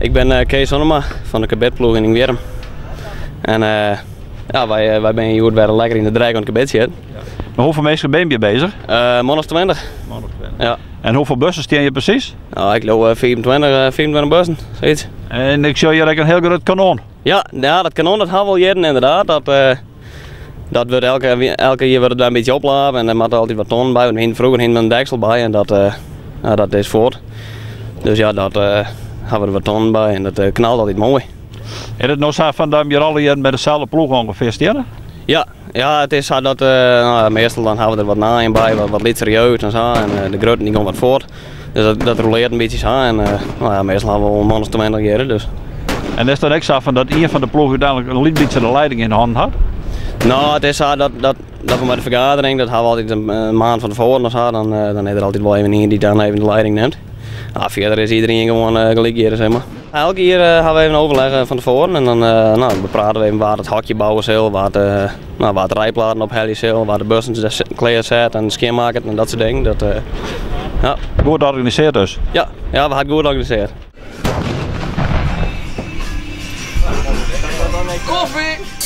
Ik bin eh, Kees Sonnema fan de karbidploech yn Ingwierrum. En eh, ja, wy, eh, wy binne hjoed wer lekker yn de drek oan it karbidsjitten. Maar hoeveel minsken binne je bezig? Man of 20. Man of 20. Ja. En hoeveel bussen stean je precies? Nou, ik geloof 25, 25 bussen, zoiets. En ik zie hier een heel groot kanon. Ja, ja, dat kanon dat ha we al jierren inderdaad. Dat, dat wurdt elke, elke jier wurdt it wer in bytsje oplape en der moatte altyd wat tonnen by. Want we hiene froeger hiene we in deksel by en dat, uh, dat is fuort. Dus ja, dat uh, ha we der wat tonnen by en dat uh, knalt altyd moai. Is it no sa fan dat je alle jierren by deselde ploech ûngefear steane? Ja, ja, it is sa dat uh, no, meastal dan ha we der wat nijen by, wat, wat lytsere jeugd en sa. En uh, de grutten dy gean wat fuort. Dus dat, dat rouleert in bytsje sa. En uh, no ja, meastal ha we wol in man of 20 hjir. Dus. En is dat ek sa fan dat ien fan de ploech úteinlik in lyts bytsje de leiding yn hannen hat? No, it is sa dat, dat, dat we mei de fergadering, dat ha we altyd in, in maand fan tefoaren of sa, dan, dan is der altyd wol even ien dy't dan even de leiding nimt. No, fierder is iedereen gewoan uh, gelyk hjir, zeg maar. Elk jier uh, ha we even overleg fan tefoaren en dan uh, no, beprate we even wa't it hokje bouwe sil, wa't, uh, no, wa't de rijplaten ophelje sil, wa't de bussen klear set en skjinmakket en dat soart dingen. Dat, ja. Goed organisearre dus? Ja, ja, we ha it goed organisearre. Koffie!